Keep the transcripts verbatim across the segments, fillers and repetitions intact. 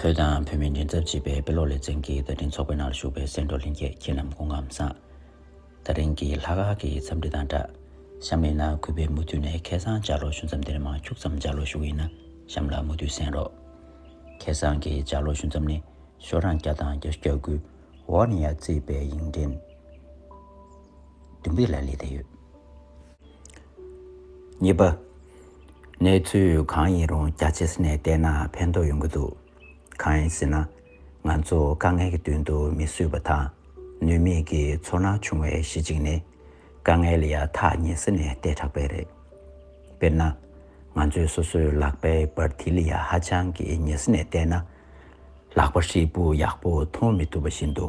བོད་དང་བོད་མིའི་མགྲིན་ཚབ་ཅེས་པའི་དཔེ་ཀློག་ལེ་ཚན་གྱི་བརྡ་འཕྲིན་ཚོགས་པའི་ནང་ལ་ཞུགས་པའི་སེམས་གྲོགས་ལྷན་རྒྱས་ཁྱེད་རྣམས་སྐུ་ཁམས་བཟང་། ད་རིང་གི་ལྷག་དཀར་གྱི་འཚམས་འདྲི་དང་སྦྲགས། གཤམ་གླེང་ནང་གུས་པས་མུ་མཐུད་ནས་ཁ་སང་ལྗགས་ཀློག་ཞུ་མཚམས་དེ་ནས་མར་ཁྱུག་ཙམ་ལྗགས་ཀློག་ཞུ་གི་ཡིན་ན་གཤམ་ལ་མུ་མཐུད་གསན་རོགས། ཁ་སང་གི་ལྗགས་ཀློག་ཞུ་མཚམས་ནི་ཤོག་གྲངས་བརྒྱ་དང་བརྒྱད་ཅུ་གྱ་དགུ། ཝར་ནི་ཡ་རྩིས་པའི་ཡིག་ཕྲེང་བདུན་པ་ལ་སླེབས་བསྡད་ཡོད། གཉིས་པ། གནས་ཚུལ་གང་ཡིན་རུང་རྒྱ་ཆེ་ས་ནས་བལྟས་ན་ཕན་ཐོགས་ཡོང་གི་འདུག་གང་ཡིན་ཟེར་ན། ང་ཚོ་དཀའ་ངལ་གྱི་མདུན་དུ་མི་བཟོད་པ་དང་ནུས་མེད་ཀྱི་ཚོར་སྣང་བྱུང་བའི་གཞི་གཅིག་ནི། དཀའ་ངལ་ལ་ཡ་ཐག་ཉེ་ས་ནས་བལྟས་དྲགས་པས་རེད། དཔེར་ན། ང་ཚོས་སོ་སོའི་ལག་པའི་འབར་མཐིལ་ལ་ཡ་ཧ་ཅང་གི་ཉེ་ས་ནས་བལྟས་ན། ལག་པ་ཧྲིལ་པོ་ཡག་པོ་མཐོང་མི་ཐུབ་པ་བཞིན་དུ།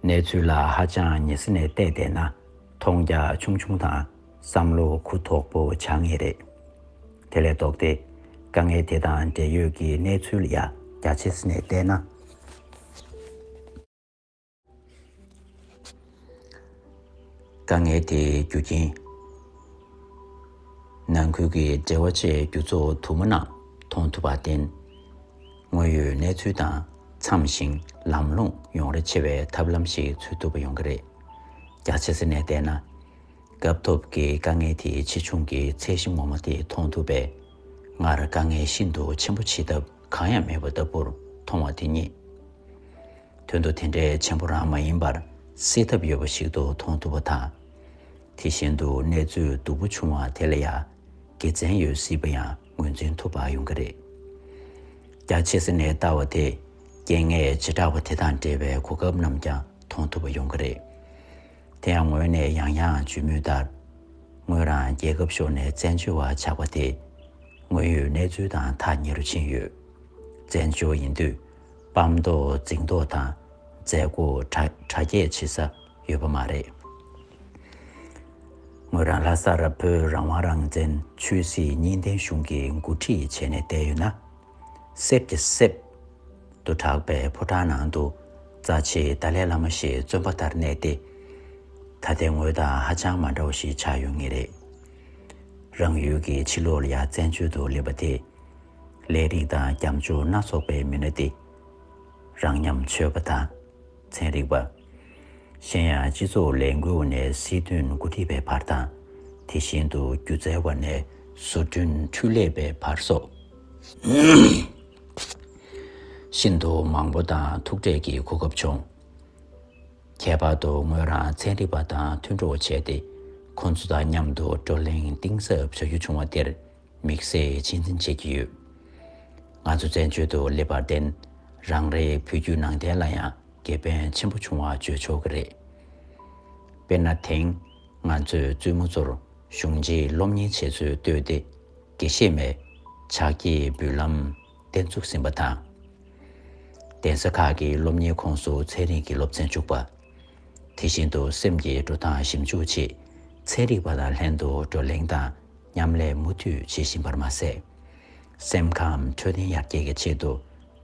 གནས་ཚུལ་ལ་ཧ་ཅང་ཉེ་ས་ནས་བལྟས་བསྡད་ན་མཐོང་རྒྱ་ཆུང་ཆུང་དང་བསམ་བློ་གུ་དོག་པོ་ཆགས་ངེས་རེད། དེ་ལས་ལྡོག་སྟེ་དཀའ་ངལ་དེ་དང་འབྲེལ་ཡོད་ཀྱི་གནས་ཚུལ་ལ་ཡ་རྒྱ་ཆེ་ས་ནས་བལྟས་ན། དཀའ་ངལ་དེའི་རྒྱུ་རྐྱེན། ནང་ཁུལ་གྱི་འབྲེལ་བ་བཅས་རྒྱུ་ཚོགས་དུ་མ་རྣམས་མཐོང་ཐུབ་པར་བརྟེན། དངོས་ཡོད་གནས་ཚུལ་དང་འཚམ་ཞིང་ལམ་ལྷོང་ཡོང་རེ་ཆེ་བའི་ཐབས་ལམ་ཞིག་འཚོལ་ཐུབ་པ་ཡོང་གི་རེད། རྒྱ་ཆེ་ས་ནས་བལྟས་ན། སྐབས་ཐོབ་ཀྱི་དཀའ་ངལ་དེའི་ཆེ་ཆུང་གི་ཚད་གཞི་ངོ་མ་དེ་མཐོང་ཐུབ་པས། སྔར་དཀའ་ངལ་ཤིན་ཏུ་ཆེན་པོ་བྱེད་ཐབས་གང་ཡང་མེད་པ་ལྟ་བུར་མཐོང་བ་དེ་རྙེད། དོན་དུ་དེ་འདྲའི་ཆེན་པོ་རང་མ་ཡིན་པར་སེལ་ཐབས་ཡོད་པ་ཞིག་ཏུ་མཐོང་ཐུབ་པ་དང་། དེ་བཞིན་དུ་གནས་ཚུལ་སྡུག་པོ་བྱུང་བ་དེ་ལ་ཡང་དགེ་མཚན་ཡོད་སྲིད་པ་ཡང་ངོས་འཛིན་ཐུབ་པ་ཡོང་གི་རེད། རྒྱ་ཆེ་ས་ནས་ལྟ་བ་དེ་རྐྱེན་ངན་བྱེ་བྲག་པ་དེ་དང་འབྲེལ་བའི་གོ་སྐབས་རྣམས་ཀྱང་མཐོང་ཐུབ་པ་ཡོང་གི་རེད། དེ་ཡང་ངོས་ནས་ཡང་ཡང་བརྗོད་མུས་ལྟར། ངོས་རང་རྒྱལ་ཁབ་ཕྱོགས་ནས་བཙན་བྱོལ་བ་ཆགས་པ་དེ། དངོས་ཡོད་གནས་ཚུལ་དང་ཐག་ཉེ་རུ་ཕྱིན་ཡོད། བཙན་བྱོལ་ཡིན་དུས། སྤམ་མདོག་འཛིང་མདོག་དང་མཛད་སྒོ་གྲ་གྲ་རྒྱས་བྱེད་ས་ཡོད་པ་མ་རེད། ངོས་རང་ལྷ་སར་བོད་རང་དབང་རང་བཙན་ཆོས་སྲིད་གཉིས་ལྡན་གཞུང་གི་འགོ་ཁྲིད་བྱས་ནས་བསྡད་ཡོད་ན། གསེབ་ཀྱི་གསེབ་ཏུ་གྲགས་པའི་ཕོ་བྲང་ནང་དུ་རྩ་ཆེའི་ཏཱ་ལའི་བླ་མ་ཞིག་བཙོན་པ་ལྟར་གནས་ཏེ། ད་ལྟའི་ངོས་དང་ཧ་ཅང་མ་འདྲ་བ་ཞིག་ཆགས་ཡོད་ངེས་རེད། རང་ཡུལ་གྱི་ཕྱི་ལོགས་ལ་ཡང་བཙན་བྱོལ་དུ་སླེབས་པ་དེ། ལས་རིགས་དང་རྒྱབ་སྐྱོར་སྣ་ཚོགས་པའི་མི་སྣ་སྟེ། རང་ཉམས་ཆོས་པ་དང་། ཚན་རིག་པ། གཞན་ཡང་སྤྱི་ཚོགས་ལས་འགུལ་བ་ནས་སྲིད་དོན་འགོ་ཁྲིད་པའི་བར་དང་། དེ་བཞིན་དུ་སྒྱུ་རྩལ་བ་ནས་བཟོ་སྐྲུན་འཕྲུལ་ལས་པའི་བར་སོགས། ཤིན་ཏུ་མང་པོ་དང་ཐུག་འཕྲད་ཀྱི་གོ་སྐབས་བྱུང་། ཁྱད་པར་དུ་ངོས་རང་ཚན་རིག་པ་དང་མཐུན་གྲོགས་བྱས་ཏེ། ཁོང་ཚོ་དང་མཉམ་དུ་བགྲོ་གླེང་གཏིང་ཟབ་བྱ་རྒྱུ་བྱུང་བ་དེར། དམིགས་བསལ་གཅེས་འཛིན་བྱེད་ཀྱི་ཡོད། ང་ཚོ་བཙན་བྱོལ་དུ་སླེབས་པར་བརྟེན། རང་རེའི་བོད་བརྒྱུད་ནང་བསྟན་ལ་ཡང་དགེ་ཕན་ཆེན་པོ་བྱུང་བ་བརྗོད་ཆོག་གི་རེད། དཔེར་ན་དེང་ང་ཚོས་བཙུན་མོ་ཚོར་གཞུང་འབྲེལ་སློབ་གཉེར་བྱེད་ཚུལ་བཏོད་དེ། དགེ་བཤེས་མའི་ཕྱག་འཁྱེར་འབུལ་ལམ་བརྟན་བཙུགས་ཟིན་པ་དང་། གདན་ས་ཁག་གི་སློབ་གཉེར་ཁོངས་སུ་ཚན་རིག་གི་སློབ་ཚན་བཅུག་པ། དེ་བཞིན་དུ་སེམས་ཀྱི་འགྲོ་སྟངས་ཞིབ་འཇུག་ཆེད་ཚན་རིག་པ་དང་ལྷན་དུ་བགྲོ་གླེང་དང་མཉམ་ལས་མུ་མཐུད་བྱེད་བཞིན་པར་མ་ཟད། སེམས་ཁམས་འཕྲོད་བསྟེན་ཡར་རྒྱས་ཀྱི་ཆེད་དུ་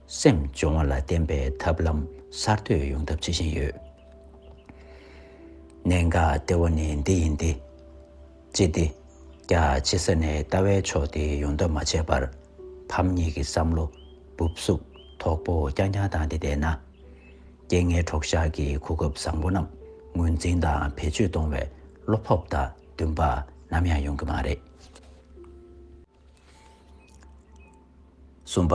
སེམས་སྦྱོང་བ་ལ་བརྟེན་པའི་ཐབས་ལམ་གསར་གཏོད་ཡོང་ཐབས་བྱེད་བཞིན་ཡོད། གནད་འགག་ལྟེ་བ་ནི་འདི་ཡིན་ཏེ། ཅི་སྟེ། རྒྱ་ཆེ་ས་ནས་ལྟ་བའི་ཕྱོགས་དེ་ཡོང་ཐབས་མ་བྱས་པར། ཕམ་ཉེས་ཀྱི་བསམ་བློ་འབུབ་ཚུགས་དོག་པོ་རྐྱང་རྐྱང་བཏང་སྟེ་བསྡད་ན། རྐྱེན་ངན་གྲོགས་ཤར་གྱི་གོ་སྐབས་བཟང་པོ་རྣམས་ངོས་འཛིན་དང་བེད་སྤྱོད་གཏོང་བའི་བློ་སྤོབས་དང་འདུན་པ་ནམ་ཡང་ཡོང་གི་མ་རེད། གསུམ་པ།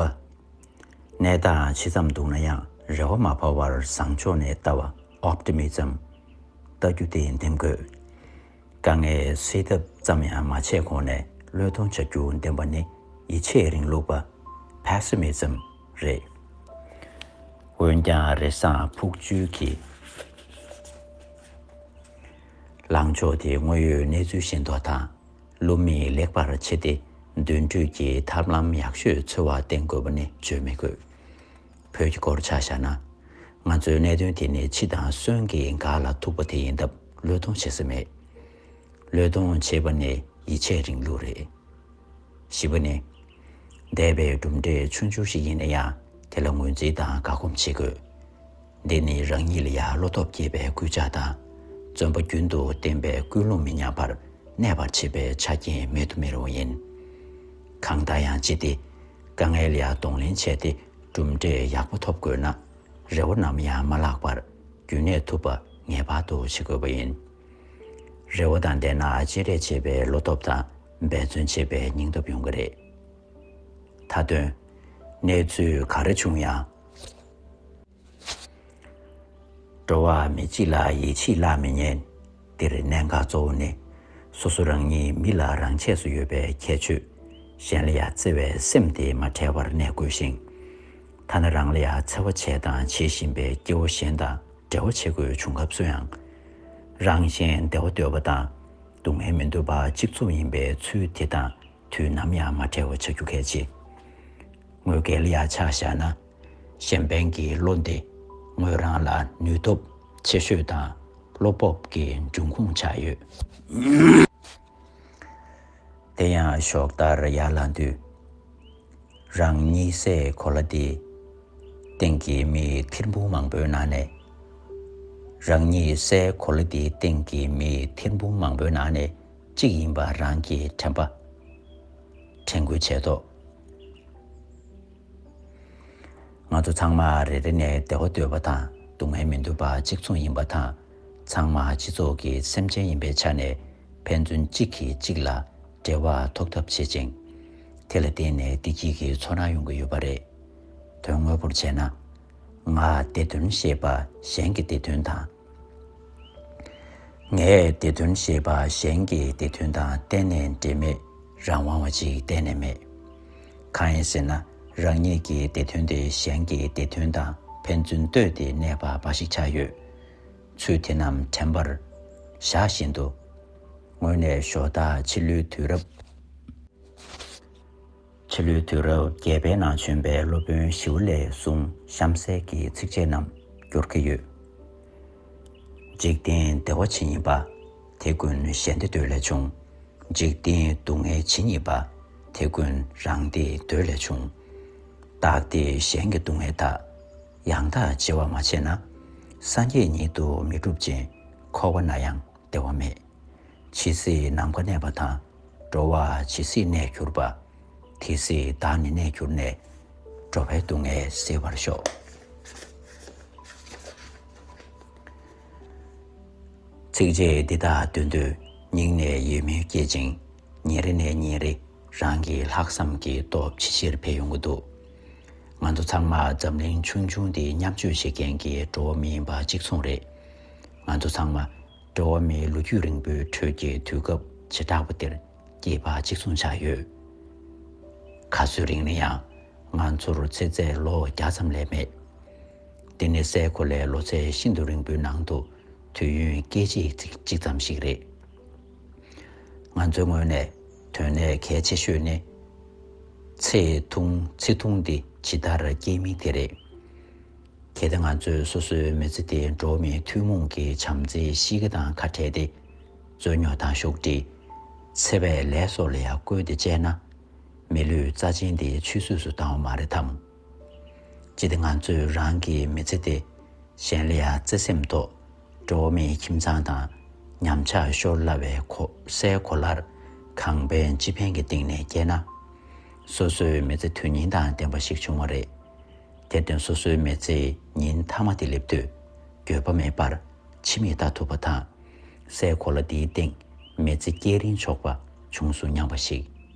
གནས་སྟངས་ཇི་ཙམ་སྡུག་ན་ཡང་རེ་བ་མ་བར་བར་བཟང་ཕྱོགས་ནས་ལྟ་བ། ཨོབ་ཏི་མི་ཛམ། ལྟ་རྒྱུ་དེ་འདེམས་དགོས། དཀའ་ངལ་སེལ་ཐབས་ཙམ་ཡང་མ་བྱས་གོང་ནས་བློས་གཏོང་བྱ་རྒྱུ་འདེམས་པ་ནི་ཡིད་ཆེས་རིང་ལུགས་པ། པེ་སི་མི་ཛམ། རེད། འོན་ཀྱང་རེ་བཟང་ཕུགས་འཇུག་གི་ལངས་ཕྱོགས་དེ་དངོས་ཡོད་གནས་ཚུལ་ཤེས་མདོག་དང་། བློ་མིག་ལེགས་པར་ཕྱེ་སྟེ་འདོན་སྤྲོད་ཀྱི་ཐབས་ལམ་ཡག་ཤོས་འཚོལ་བར་བརྟེན་དགོས་པ་ནི་བརྗོད་མི་དགོས། བོད་ཀྱི་སྐོར་ཆ་བཞག་ན། ང་ཚོའི་གནད་དོན་དེ་ནི་འཆི་དང་གསོན་གྱི་འགག་ལ་ཐུག་པ་དེ་ཡིན་སྟབས་བློས་གཏོང་བྱེད་ས་མེད། བློས་གཏོང་བྱེད་པ་ནི་ཡིད་ཆེས་རིང་ལུགས་རེད། བཞི་པ་ནི། འདས་པའི་གྲུབ་འབྲས་ཆུང་ཆུང་ཞིག་ཡིན་ན་ཡང་དེ་ལ་ངོས་འཛིན་དང་དགའ་སྒོམ་བྱེད་དགོས། འདི་ནི་རང་ཉིད་ལ་ཡང་བློ་སྟོབས་བསྐྱེད་པའི་སྐུལ་ལྕག་དང་། བརྩོན་པ་རྒྱུན་དུ་བསྟེན་པའི་ཀུན་སློང་མི་ཉམས་པར་གནས་པར་བྱེད་པའི་ཆ་རྐྱེན་མེད་དུ་མི་རུང་བ་ཡིན། གང་ལྟར་ཡང་ཅི་སྟེ། དཀའ་ངལ་ལ་ཡང་གདོང་ལེན་བྱས་ཏེ་གྲུབ་འབྲས་ཡག་པོ་ཐོབ་དགོས་ན། རེ་བ་ནམ་ཡང་མ་བརླག་པར་རྒྱུན་གནས་ཐུབ་པ་ངེས་པར་དུ་བྱེད་དགོས་པ་ཡིན། རེ་བ་དང་ལྡན་ན་སྤྱན་རས་གཟིགས་པའི་བློ་སྟོབས་དང་འབད་བརྩོན་བྱེད་པའི་སྙིང་སྟོབས་ཡོང་གི་རེད། མཐའ་དོན། གནས་ཚུལ་ག་རེ་བྱུང་ཡང་། འགྲོ་བ་མི་གཅིག་ལ་ཡིད་ཆེས་བརླག་མི་ཉན། འདིར་གནད་འགག་གཙོ་བོ་ནི། སོ་སོ་རང་ཉིད་མི་ལ་རང་ཆས་སུ་ཡོད་པའི་ཁྱད་ཆོས། གཞན་ལ་ཡང་བརྩེ་བའི་སེམས་དེ་མ་བྲལ་བར་གནས་དགོས་ཤིང་། ཐ་ན་རང་ལ་ཡང་འཚེ་བ་བྱས་དང་བྱེད་བཞིན་པའི་སྐྱེ་བོ་གཞན་དང་འབྲེལ་བ་བྱེད་དགོས་བྱུང་སྐབས་སུ་ཡང་། རང་གཞན་བདེ་བ་འདོད་པ་དང་སྡུག་བསྔལ་མི་འདོད་པ་གཅིག་མཚུངས་ཡིན་པའི་ཚུལ་དེ་དང་དུས་ནམ་ཡང་མ་བྲལ་བ་བྱ་རྒྱུ་གལ་ཆེ། དངོས་བརྒལ་ལ་ཡང་ཆ་བཞག་ན། གཞན་ཕན་གྱི་བློ་འདི་དངོས་རང་ལ་ནུས་སྟོབས་ཆེ་ཤོས་དང་བློ་སྤོབས་ཀྱི་འབྱུང་ཁུངས་ཆགས་ཡོད། དེ་ཡང་ཞོགས་ལྟར་ཡར་ལངས་དུས། རང་ཉིད་སའི་གོ་ལ་འདིའི་སྟེང་གི་མི་ཐེར་འབུམ་མང་པོའི་ནང་ནས། རང་ཉིད་སའི་གོ་ལ་འདིའི་སྟེང་གི་མི་ཐེར་འབུམ་མང་པོའི་ནང་ནས་གཅིག་ཡིན་པ་རང་གི་དྲན་པ་དྲན་སྐུལ་བྱས་ཐོག། ང་ཚོ་ཚང་མ་རེ་རེ་ནས་བདེ་བ་འདོད་པ་དང་སྡུག་བསྔལ་མི་འདོད་པ་གཅིག་མཚུངས་ཡིན་པ་དང་། ཚང་མ་སྤྱི་ཚོགས་ཀྱི་སེམས་ཅན་ཡིན་པའི་ཆ་ནས་ཕན་ཚུན་གཅིག་གིས་གཅིག་ལ་འབྲེལ་བ་ཐོགས་ཐབས་བྱེད་ཅིང་། དེ་ལ་བརྟེན་ནས་བདེ་སྐྱིད་ཀྱི་ཚོར་སྣང་ཡོང་གི་ཡོད་པ་རེད། དོན་དངོས་པོར་བྱས་ན། ང་བདེ་དོན་ཞེས་པ་གཞན་གྱི་བདེ་དོན་དང་། ངའི་བདེ་དོན་ཞེས་པ་གཞན་གྱི་བདེ་དོན་དང་གཏན་ནས་འབྲེལ་མེད་རང་དབང་བ་ཅིག་གཏན་ནས་མེད། གང་ཡིན་ཟེར་ན། རང་ཉིད་ཀྱི་བདེ་དོན་དེ་གཞན་གྱི་བདེ་དོན་དང་ཕན་ཚུན་ལྟོས་ཏེ་གནས་པ་འབའ་ཞིག་ཆགས་ཡོད། ཚུལ་དེ་རྣམས་དྲན་པར་བཞག་བཞིན་དུ། སྔོན་ནས་ཞོ་སྟག་ཕྱི་ལོའི་དུས་རབས། ཕྱི་ལོའི་དུས་རབས་བརྒྱད་པའི་ནང་བྱོན་པའི་སློབ་དཔོན་ཞི་བ་ལྷས་གསུངས་གཤམ་གསལ་གྱི་ཚིགས་བཅད་རྣམས་སྐྱོར་གྱི་ཡོད། འཇིག་རྟེན་བདེ་བ་ཇི་སྙེད་པ། དེ་ཀུན་གཞན་བདེ་འདོད་ལས་བྱུང་། འཇིག་རྟེན་སྡུག་བསྔལ་ཇི་སྙེད་པ། དེ་ཀུན་རང་བདེ་འདོད་ལས་བྱུང་། བདག་བདེ་གཞན་གྱི་སྡུག་བསྔལ་དག། ཡང་དག་བརྗེ་བ་མ་བྱས་ན། སངས་རྒྱས་ཉིད་དུ་མི་འགྲུབ་ཅིང་། འཁོར་བ་ན་ཡང་བདེ་བ་མེད། ཇི་སྲིད་ནམ་མཁའ་གནས་པ་དང་། འགྲོ་བ་ཇི་སྲིད་གནས་གྱུར་པ། དེ་སྲིད་བདག་ནི་གནས་གྱུར་ནས། འགྲོ་བའི་སྡུག་བསྔལ་སེལ་བར་ཤོག། ཚིགས་བཅད་འདི་དག་འདོན་དུས་སྙིང་ནས་ཡིད་སྨོན་སྐྱེད་ཅིང་། ཉིན་རེ་ནས་ཉིན་རེ་རང་གི་ལྷག་བསམ་གྱི་སྟོབས་ཇེ་ཆེར་འཕེལ་ཡོང་གི་འདུག། ང་ཚོ་ཚང་མ་འཛམ་གླིང་ཆུང་ཆུང་འདི་མཉམ་སྤྱོད་བྱེད་མཁན་གྱི་འགྲོ་བ་མི་ཡིན་པ་གཅིག་མཚུངས་རེད། ང་ཚོ་ཚང་མ་འགྲོ་བ་མིའི་ལོ་རྒྱུས་རིང་པོའི་ཁྲོད་ཀྱི་དུས་སྐབས་བྱེ་བྲག་པ་འདིར་སྐྱེས་པ་གཅིག་མཚུངས་ཆགས་ཡོད། ག་ཚོད་རིང་ན་ཡང་ང་ཚོར་ཚེ་ཚད་ལོ་བརྒྱ་ཙམ་ལས་མེད། འདི་ནི་སའི་གོ་ལའི་ལོ་ཚད་ཤིན་ཏུ་རིང་པོའི་ནང་དུ་དུས་ཡུན་སྐད་ཅིག་གཅིག་ཙམ་ཞིག་རེད། ང་ཚོའི་ངོས་ནས་དོན་གནད་གལ་ཆེ་ཤོས་ནི། ཚེ་ཐུང་ཚེ་ཐུང་འདི་ཇི་ལྟར་སྐྱེལ་མིན་དེ་རེད། གལ་ཏེ་ང་ཚོས་སོ་སོའི་མི་ཚེ་དེ་འགྲོ་བ་མིའི་ཐུན་མོང་གི་བྱམས་བརྩེའི་གཤིས་ཀ་དང་ཁ་བྲལ་ཏེ། རྩོད་རྙོག་དང་ཤུགས་དྲི། འཚེ་བའི་ལས་སོགས་ལ་ཡང་བཀོལ་ཏེ་སྤྱད་ན། མི་ལུས་རྩ་ཆེན་དེ་ཆུད་ཟོས་སུ་བཏང་བ་མ་རེད་དམ། ཅི་སྟེ་ང་ཚོས་རང་གི་མི་ཚེ་དེ་གཞན་ལ་ཡང་བརྩེ་སེམས་ཐོག་འགྲོ་བ་མིའི་ཁྱིམ་ཚང་དང་ཉམས་ཆག་ཤོར་སླ་བའི་གོ་སའི་གོ་ལར་གང་ཕན་ཅི་ཕན་གྱི་སྟེང་ནས་བསྐྱལ་ན། སོ་སོའི་མི་ཚེ་དོན་སྙིང་དང་ལྡན་པ་ཞིག་བྱུང་བ་རེད། དེར་བརྟེན་སོ་སོའི་མི་ཚེའི་ཉིན་མཐའ་མ་དེ་སླེབས་དུས་འགྱོད་པ་མེད་པར་ཕྱི་མིག་ལྟ་ཐུབ་པ་དང་། སའི་གོ་ལ་འདིའི་སྟེང་མི་ཚེ་སྐྱེལ་རིན་ཆོག་པ་བྱུང་སོང་སྙམ་པ་ཞིག་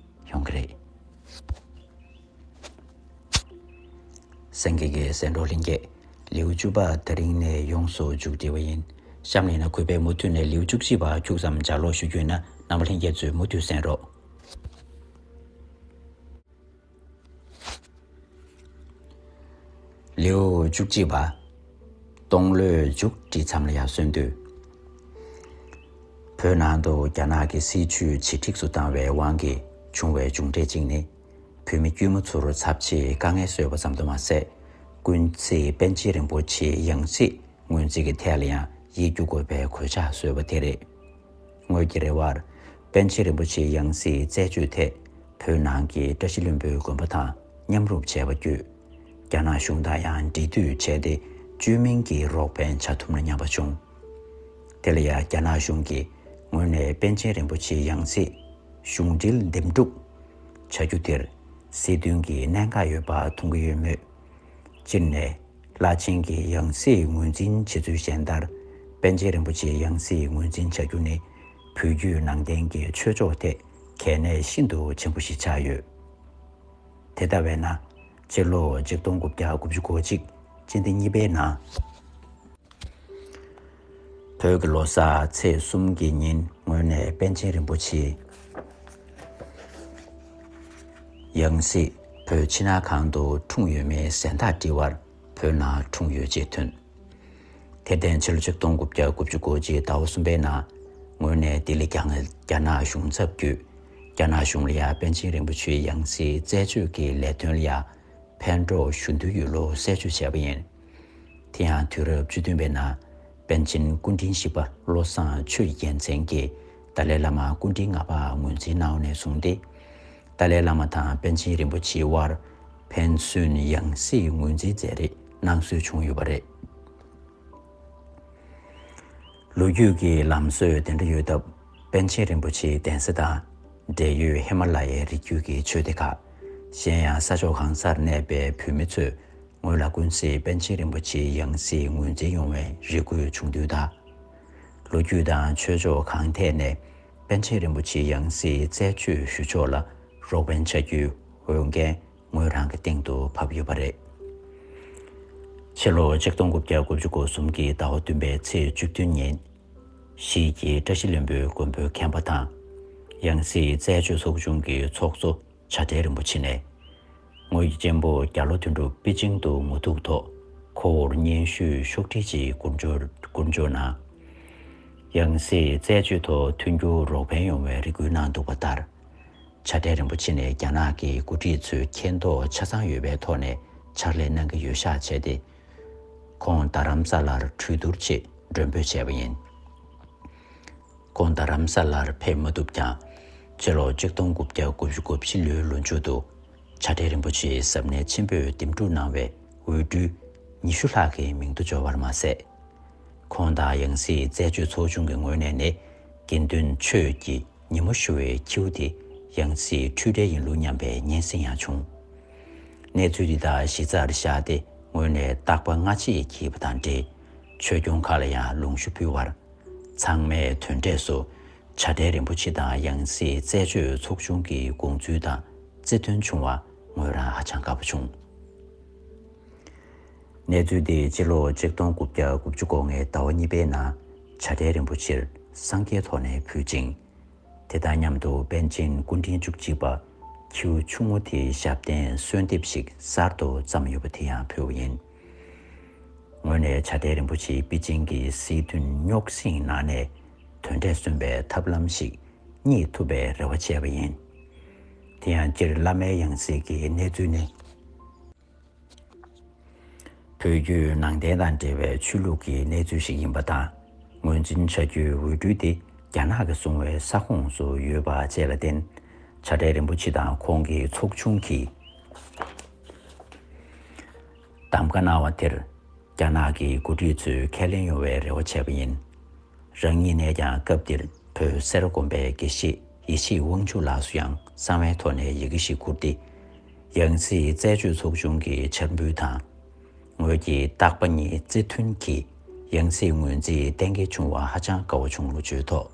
ཡོང་གི་རེད། སེང་གེ་གི་གསན་གྲོགས་ལྷན་རྒྱས། ལེའུ་བཅུ་པ་དེ་རིང་ནས་ཡོངས་སུ་མཇུག་སྒྲིལ་བ་ཡིན། གཤམ་ལ་ཡིན་ན་གུས་པས་མུ་མཐུད་ནས་ལེའུ་བཅུ་གཅིག་པ་ཁྱུག་ཙམ་ལྗགས་ཀློག་ཞུ་རྒྱུ་ཡིན་ན། རྣམ་པ་ལྷན་རྒྱས་ཚོས་མུ་མཐུད་གསན་རོགས། ལེའུ་བཅུ་གཅིག་པ། སྟོང་ལོའི་མཇུག་བསྒྲིལ་མཚམས་ལ་ཡར་སོན་དུས། བོད་ནང་དུ་རྒྱ་ནག་གི་སྲིད་བྱུས་ཇེ་འཁྲིགས་སུ་བཏང་བའི་དབང་གིས་བྱུང་བའི་མཇུག་འབྲས་གཅིག་ནི། བོད་མི་དཀྱུས་མ་ཚོར་ཚབས་ཆེའི་དཀའ་ངལ་བཟོས་པ་ཙམ་དུ་མ་ཟད། ཀུན་གཟིགས་པཎ་ཆེན་རིན་པོ་ཆེའི་ཡང་སྲིད་སྔོན་རྩིས་ཀྱི་ཐད་ལ་ཡང་ཡིད་སྐྱོ་དགོས་པའི་གོད་ཆག་བཟོས་པ་དེ་རེད། ངོས་ཀྱི་རེ་བར། པཎ་ཆེན་རིན་པོ་ཆེའི་ཡང་སྲིད་རྩད་གཅོད་ཐད་བོད་ནང་གི་བཀྲ་ཤིས་ལྷུན་པོའི་དགོན་པ་དང་མཉམ་རུབ་བྱས་པ་བརྒྱུད། རྒྱ་ནག་གཞུང་དང་ཡང་འབྲེལ་མཐུད་བྱས་ཏེ་བཅོས་མིན་གྱི་རོགས་ཕན་བྱ་ཐུབ་ན་སྙམ་པ་བྱུང་། དེ་ལ་ཡང་རྒྱ་ནག་གཞུང་གིས་ངོས་ནས་པཎ་ཆེན་རིན་པོ་ཆེའི་ཡང་སྲིད་གཞུང་འབྲེལ་འདེམས་སྒྲུག་བྱ་རྒྱུ་དེར་ སྲིད་དོན་གྱི་གནད་འགག་ཡོད་པ་མཐོང་གི་ཡོད་མོད། སྤྱིར་ནས་བླ་ཆེན་གྱི་ཡང་སྲིད་ངོས་འཛིན་བྱེད་ཚུལ་གཞན་ལྟར། པཎ་ཆེན་རིན་པོ་ཆེའི་ཡང་སྲིད་ངོས་འཛིན་བྱ་རྒྱུ་ནི་བོད་བརྒྱུད་ནང་བསྟན་གྱི་ཆོས་ཕྱོགས་ཐད་གལ་གནད་ཤིན་ཏུ་ཆེན་པོ་ཞིག་ཆགས་ཡོད། དེ་ལྟ་བས་ན། ཕྱི་ལོ་ཆིག་སྟོང་དགུ་བརྒྱ་དགུ་བཅུ་གོ་གཅིག་སྤྱི་ཟླ་གཉིས་པའི་ནང་། བོད་ཀྱི་ལོ་གསར་ཚེས་གསུམ་གྱི་ཉིན་ངོས་ནས་པཎ་ཆེན་རིན་པོ་ཆེའི་ཡང་སྲིད་བོད་ཕྱི་ནང་གང་དུ་འཁྲུངས་ཡོད་མེད་གཟེངས་རྟགས་དྲི་བར། བོད་ནང་འཁྲུངས་ཡོད་ཅེས་ཐོན། དེར་བརྟེན་ཕྱི་ལོ་ཆིག་སྟོང་དགུ་བརྒྱ་དགུ་བཅུ་གོ་གཅིག་ཟླ་བ་གསུམ་པའི་ནང་ངོས་ནས་ལྡི་ལི་རྒྱ་རྒྱ་ནག་གཞུང་ཚབ་བརྒྱུད། རྒྱ་ནག་གཞུང་ལ་ཡང་པཎ་ཆེན་རིན་པོ་ཆེའི་ཡང་སྲིད་རྩད་གཅོད་ཀྱི་ལས་དོན་ལ་ཡང་ཕན་གྲོགས་ཞུ་འདོད་ཡོད་ལུགས་གསལ་བརྗོད་བྱས་པ་ཡིན། དེ་ཡང་དུས་རབས་བཅུ་བདུན་པའི་ནང་པཎ་ཆེན་སྐུ་ཕྲེང་བཞི་པ་བློ་བཟང་ཆོས་ཀྱི་རྒྱལ་མཚན་གྱིས་ཏཱ་ལའི་བླ་མ་སྐུ་ཕྲེང་ལྔ་པ་ངོས་འཛིན་གནང་བ་ནས་བཟུང་སྟེ། ཏཱ་ལའི་བླ་མ་དང་པཎ་ཆེན་རིན་པོ་ཆེའི་དབར་ཕན་ཚུན་ཡང་སྲིད་ངོས་འཛིན་མཛད་རེས་གནང་སྲོལ་བྱུང་ཡོད་པ་རེད། ལོ་རྒྱུས་ཀྱི་ལམ་སྲོལ་དེ་འདྲ་ཡོད་སྟབས། པཎ་ཆེན་རིན་པོ་ཆེའི་གདན་ས་དང་འབྲེལ་ཡོད་ཧི་མ་ལ་ཡའི་རི་རྒྱུད་ཀྱི་ཆོས་སྡེ་ཁག་གཞན་ཡང་ས་ཕྱོགས་གང་སར་གནས་པའི་བོད་མི་ཚོས་ངོས་ལ་ཀུན་གཟིགས་པཎ་ཆེན་རིན་པོ་ཆེའི་ཡང་སྲིད་ངོས་འཛིན་ཡོང་བའི་རེ་སྐུལ་བྱུང་དུས་དང་། ལོ་རྒྱུས་དང་ཆོས་ཕྱོགས་གང་ཐད་ནས་པཎ་ཆེན་རིན་པོ་ཆེའི་ཡང་སྲིད་རྩད་གཅོད་ཞུ་ཕྱོགས་ལ་རོགས་ཕན་བྱ་རྒྱུའི་འོས་འགན་ངོས་རང་གི་སྟེང་དུ་བབས་ཡོད་པ་རེད། ཕྱི་ལོ་ཆིག་སྟོང་དགུ་བརྒྱ་དགུ་བཅུ་གོ་གསུམ་གྱི་ཟླ་བ་བདུན་པའི་ཚེས་བཅུ་བདུན་ཉིན། གཞིས་ཀྱི་བཀྲ་ཤིས་ལྷུན་པོའི་མགོན་པོའི་མཁན་པོ་དང་། ཡང་སྲིད་རྩད་གཅོད་ཚོགས་ཆུང་གི་ཚོགས་གཙོ་བྱ་བྲལ་རིན་པོ་ཆེ་ནས། ངོས་ཀྱི་གཅེན་པོ་རྒྱ་ལོ་དོན་གྲུབ་པེ་ཅིང་དུ་ངོ་ཐུག་ཐོག་ཁོ་བོར་སྙན་ཞུའི་ཤོག་དྲིལ་ཅིག་བསྐུར་འབྱོར་བསྐུར་འབྱོར་གནང་། ཡང་སྲིད་རྩད་གཅོད་ཐོག་མཐུན་འགྱུར་རོགས་ཕན་ཡོང་བའི་རེ་སྐུལ་གནང་འདུག་པ་ལྟར། བྱ་བྲལ་རིན་པོ་ཆེ་ནས་རྒྱ་ནག་གི་འགོ་ཁྲིད་ཚོའི་མཁྱེན་རྟོགས་ཆ་ཚང་ཡོད་པའི་ཐོག་ནས་ཕྱག་ལས་གནང་གི་ཡོད་ཤག་བྱས་ཏེ། ཁོང་རྡ་རམ་ས་ལར་གྲོས་བསྡུར་ཆེད་མགྲོན་འབོད་བྱས་པ་ཡིན། ཁོང་རྡ་རམ་ས་ལར་ཕེབས་མ་ཐུབ་ཀྱང་། ཕྱི་ལོ་ཆིག་སྟོང་དགུ་བརྒྱ་དགུ་བཅུ་གོ་བཞི་ལོའི་ལོ་མཇུག་ཏུ། བྱ་བྲལ་རིན་པོ་ཆེའི་གཟབ་ནན་ཆེན་པོས་འདེམས་སྒྲུག་གནང་བའི་འོས་སྤྲུལ་ཉི་ཤུ་ལྷག་གི་མིང་ཐོ་འབྱོར་བར་མ་ཟད། ཁོང་དང་ཡང་སྲིད་རྩད་གཅོད་ཚོགས་ཆུང་གི་ངོས་ནས་ནི། དགེ་འདུན་ཆོས་ཀྱི་ཉིན་མོ་ཞུ་བའི་ཁྱེའུ་དེ་ཡང་སྲིད་འཁྲུལ་བྲལ་ཡིན་ལུགས་སྙམ་པའི་སྙན་སེང་ཡང་བྱུང་། གནས་ཚུལ་འདི་དག་གཞི་རྩར་བཞག་སྟེ་ངོས་ནས་རྟག་པ་སྔ་ཕྱི་བགྱིས་པ་དང་འབྲེལ། ཆོས་སྐྱོང་ཁག་ལ་ཡང་ལུང་ཞུ་ཕུལ་བར། ཚང་མས་དོན་འབྲས་སུ། བྱ་བྲལ་རིན་པོ་ཆེ་དང་ཡང་སྲིད་རྩད་གཅོད་ཚོགས་ཆུང་གི་དགོངས་ཚུལ་དང་རྩིས་མཐུན་བྱུང་བ་ངོས་རང་ཧ་ཅང་དགའ་པོ་བྱུང་། གནས་ཚུལ་འདི་སྤྱི་ལོ་ཆིག་སྟོང་དགུ་བརྒྱ་དགུ་བཅུ་གོ་ལྔའི་ཟླ་བ་གཉིས་པའི་ནང་བྱ་བྲལ་རིན་པོ་ཆེར་སངས་རྒྱས་ཐོག་ནས་ཕུལ་ཅིང་། དེ་དང་མཉམ་དུ་པཎ་ཆེན་སྐུ་ཕྲེང་བཅུ་གཅིག་པ་ཁྱེའུ་ཆུང་ངུ་དེའི་ཞབས་བརྟན་གསོལ་འདེབས་ཤིག་གསར་དུ་བརྩམས་ཡོད་པ་དེ་ཡང་ཕུལ་བ་ཡིན། ངོས་ནས་བྱ་བྲལ་རིན་པོ་ཆེའི་པེ་ཅིང་གི་སྲིད་དོན་རྙོག་ཟིང་ནང་ནས་དོན་འབྲས་སོན་པའི་ཐབས་ལམ་ཞིག་རྙེད་ཐུབ་པའི་རེ་བ་བྱས་པ་ཡིན། དེ་ཡང་སྤྱིར་བླ་མའི་ཡང་སྲིད་ཀྱི་གནས་ཚུལ་ནི། བོད་བརྒྱུད་ནང་བསྟན་དང་འབྲེལ་བའི་ཆོས་ལུགས་ཀྱི་གནས་ཚུལ་ཞིག་ཡིན་པ་དང་། ངོས་འཛིན་བྱ་རྒྱུའི་འོས་སྤྲུལ་དེ་རྒྱ་ནག་གིས་བཟུང་བའི་ས་ཁོངས་སུ་ཡོད་པ་བཅས་ལ་བརྟེན། བྱ་བྲལ་རིན་པོ་ཆེ་དང་ཁོང་གི་ཚོགས་ཆུང་གིས་གདམ་ག་གནང་བ་དེར། རྒྱ་ནག་གི་འགོ་ཁྲིད་ཚོས་ཁས་ལེན་ཡོང་བའི་རེ་བ་བྱས་པ་ཡིན། རང་ཉིད་ནས་ཀྱང་སྐབས་དེར་བོད་སེ་ར་དགོན་པའི་དགེ་བཤེས་ཡེ་ཤེས་དབང་ཕྱུག་ལགས་སུ་ཡང་གསང་བའི་ཐོག་ནས་ཡི་གེ་ཞིག་བསྐུར་ཏེ། ཡང་སྲིད་རྩད་གཅོད་ཚོགས་ཆུང་གི་འཆར་འབུལ་དང་། ངོས་ཀྱིས་རྟག་པ་ཉིད་རྩིས་མཐུན་གྱིས་ཡང་སྲིད་ངོས་འཛིན་གཏན་འཁེལ་བྱུང་བ་ཧ་ཅང་དགའ་བོ་བྱུང་ལུགས་བརྗོད་ཐོག་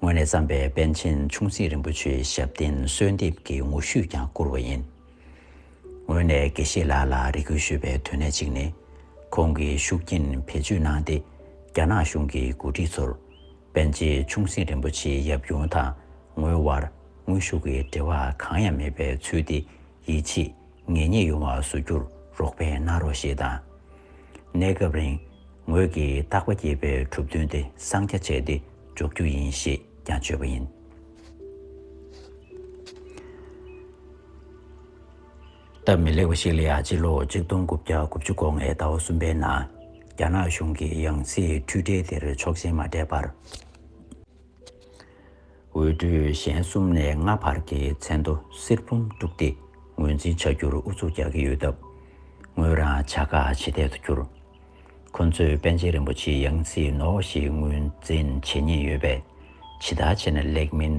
ངོས་ནས་བརྩམས་པའི་པཎ་ཆེན་ཆུང་སྲིད་རིན་པོ་ཆེའི་ཞབས་བརྟན་གསོལ་འདེབས་ཀྱི་ངོ་བཤུས་ཀྱང་བསྐུར་བ་ཡིན། ངོས་ནས་དགེ་བཤེས་ལགས་ལ་རེ་སྐུལ་ཞུས་པའི་དོན་གནད་ཅིག་ནི། ཁོང་གི་ཤུགས་རྐྱེན་བེད་སྤྱོད་གནང་སྟེ། རྒྱ་ནག་གཞུང་གི་འགོ་ཁྲིད་ཚོར། པཎ་ཆེན་ཆུང་སྲིད་རིན་པོ་ཆེའི་ཡབ་ཡུམ་དང་ངོས་དབར་དངོས་ཤུགས་ཀྱི་འབྲེལ་བ་གང་ཡང་མེད་པའི་ཚུལ་དེ་ཡིད་ཆེས་ངེས་རྙེད་ཡོང་བ་བཟོ་རྒྱུར་རོགས་ཕན་གནང་རོགས་ཞེས་དང་། གནས་སྐབས་རིང་ངོས་ཀྱིས་བརྟག་པ་དགྱེས་པའི་གྲུབ་དོན་དེ་གསང་རྒྱ་བྱས་ཏེ་འཇོག་རྒྱུ་ཡིན་ཞེས་ཀྱང་བརྗོད་པ་ཡིན། སྟབས་མི་ལེགས་པ་ཞིག་ལ་ཡང་སྤྱི་ལོ་ཆིག་སྟོང་དགུ་བརྒྱ་དགུ་བཅུ་གོ་ལྔའི་ཟླ་བ་གསུམ་པའི་ནང་རྒྱ་ནག་གཞུང་གིས་ཡང་སྲིད་འཁྲུལ་བྲལ་དེར་ཆོག་མཆན་མ་སྤྲད་པར། འོས་སྤྲུལ་གཞན་གསུམ་ནས་ལྔ་བར་གྱི་མཚན་ཐོ་གསེར་བུམ་དཀྲུགས་ཏེ་ངོས་འཛིན་བྱ་རྒྱུར་ཨུ་ཚུགས་རྒྱག་གི་ཡོད་སྟབས། ངོས་རང་བྱ་དགའ་ཇེ་དལ་དུ་གྱུར། ཁོ་ཚོས་པཎ་ཆེན་རིན་པོ་ཆེའི་ཡང་སྲིད་ནོ་ཞེས་ངོས་འཛིན་བྱེད་ཉེན་ཡོད་པས། ཇི་ལྟར་བྱས་ན་ལེགས་མིན་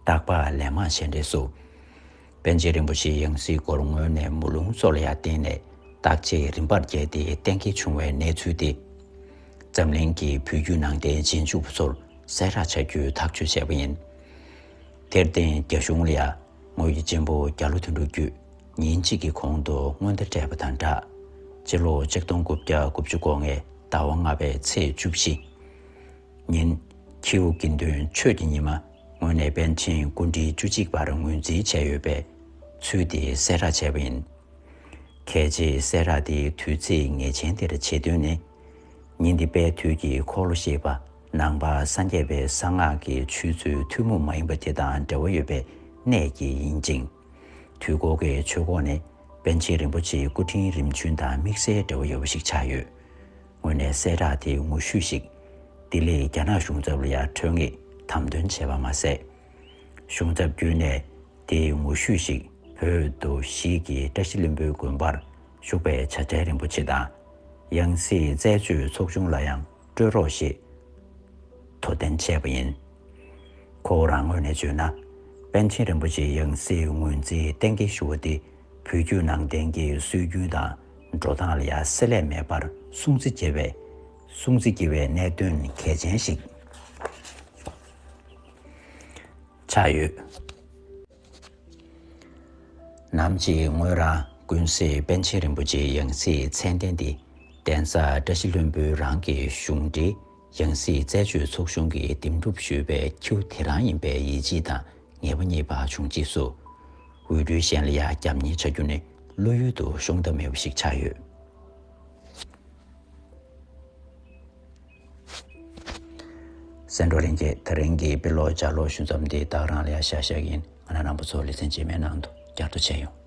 རྟག་པ་ལན་མང་ཞལ་འདེབས་སུ། པཎ་ཆེན་རིན་པོ་ཆེའི་ཡང་སྲིད་སྐོར་ངོས་ནས་མོ་ལུང་སོགས་ལ་ཡང་བརྟེན་ནས་བརྟག་དཔྱད་རིམ་པར་བརྒྱབ་སྟེ་གཏན་འཁེལ་བྱུང་བའི་གནས་ཚུལ་དེ། འཛམ་གླིང་གི་བོད་བརྒྱུད་ནང་བསྟན་རྗེས་འཇུག་པ་ཚོར་གསལ་བསྒྲགས་བྱ་རྒྱུའི་ཐག་གཅོད་བྱས་པ་ཡིན། དེར་བརྟེན་རྒྱ་གཞུང་ལ་ཡང་ངོས་ཀྱི་གཅེན་པོ་རྒྱ་ལོ་དོན་གྲུབ་བརྒྱུད་ཉིན་གཅིག་གི་གོང་དུ་སྔོན་བརྡ་སྤྲད་པ་དང་སྦྲགས། ཕྱི་ལོ་ཆིག་སྟོང་དགུ་བརྒྱ་དགུ་བཅུ་གོ་ལྔའི་ཟླ་བ་ལྔ་པའི་ཚེས་བཅུ་བཞི་ཉིན། ཁྱེའུ་དགེ་འདུན་ཆོས་ཀྱི་ཉི་མ་ངོས་ནས་པཎ་ཆེན་སྐུ་ཕྲེང་བཅུ་གཅིག་པར་ངོས་འཛིན་བྱས་ཡོད་པའི་ཚུལ་དེ་གསལ་བསྒྲགས་བྱས་པ་ཡིན། གལ་ཆེའི་གསལ་བསྒྲགས་དེའི་དུས་ཚིགས་ངེས་ཅན་དེར་བྱེད་དོན་ནི། ཉིན་འདི་དཔལ་དུས་ཀྱི་འཁོར་ལོ་ཞེས་པ་ནང་པ་སངས་རྒྱས་པའི་གསང་སྔགས་ཀྱི་ཆོས་ཚུལ་ཐུན་མོང་མ་ཡིན་པ་དེ་དང་འབྲེལ་བ་ཡོད་པའི་གནད་ཀྱིས་ཡིན་ཅིང་། དུས་འཁོར་གྱི་ཆོས་སྐོར་ནི་པཎ་ཆེན་རིན་པོ་ཆེའི་སྐུ་ཕྲེང་རིམ་བྱོན་དང་དམིགས་བསལ་འབྲེལ་བ་ཡོད་པ་ཞིག་ཆགས་ཡོད། ངོས་ནས་གསལ་བསྒྲགས་དེའི་ངོ་བཤུས་ཤིག་ལྡི་ལིའི་རྒྱ་ནག་གཞུང་ཚབ་ལ་ཡང་འཕྲོད་ངེས་དམ་འདོན་བྱས་པ་མ་ཟད། གཞུང་ཚབ་བརྒྱུད་ནས་དེའི་ངོ་བཤུས་ཤིག་བོད་མདོ་གཞིས་ཀྱི་བཀྲ་ཤིས་ལྷུན་པོའི་དགོན་པར་བཞུགས་པའི་བྱ་བྲལ་རིན་པོ་ཆེ་དང་། ཡང་སྲིད་རྩད་གཅོད་ཚོགས་ཆུང་ལ་ཡང་སྤྲོད་རོགས་ཞེས་དོ་འགྲན་བྱས་པ་ཡིན། ཁོ་རང་ངོས་ནས་བརྗོད་ན། པཎ་ཆེན་རིན་པོ་ཆེའི་ཡང་སྲིད་ངོས་འཛིན་གཏན་འཁེལ་ཞུ་བ་དེ་བོད་བརྒྱུད་ནང་བསྟན་གྱི་སྲོལ་རྒྱུན་དང་འགྲོ་སྟངས་ལ་ཡང་བསྲེ་ལྷད་མེད་པར་སྲུང་བརྩི་བྱེད་པའི་སྲུང་བརྩི་བགྱི་བའི་གནད་དོན་གལ་ཆེན་ཞིག་ཆགས་ཡོད། ནམ་ཞིག་ངོས་རང་ཀུན་གཟིགས་པཎ་ཆེན་རིན་པོ་ཆེའི་ཡང་སྲིད་མཚན་ལྡན་འདི་གདན་ས་བཀྲ་ཤིས་ལྷུན་པོའི་རང་གི་གཞུང་འབྲེལ་ཡང་སྲིད་རྩད་གཅོད་ཚོགས་ཆུང་གིས་འདེམས་སྒྲུག་ཞུས་པའི་ཁྱེའུ་དེ་རང་ཡིན་པའི་ཡིད་ཆེས་དང་ངེས་པ་རྙེད་པ་བྱུང་རྗེས་སུ། འོས་སྤྲུལ་གཞན་ལ་ཡང་རྒྱབ་གཉེར་བྱ་རྒྱུ་ནི་བློ་ཡུལ་དུ་ཤོང་ཐབས་མེད་པ་ཞིག་ཆགས་ཡོད། སེང་འབྲོག་ལྷན་རྒྱས། དེ་རིང་གི་དཔེ་ཀློག་ལྗགས་ཀློག་ཞུ་མཚམས་འདི་ད་ག་རང་ལ་ཡང་བཞག་བཞག་ཡིན། ང་རང་རྣམ་པ་ཚོ་ལེ་ཚན་རྗེས་མའི་ནང་དུ་བསྐྱར་དུ་མཇལ་ཡོང་།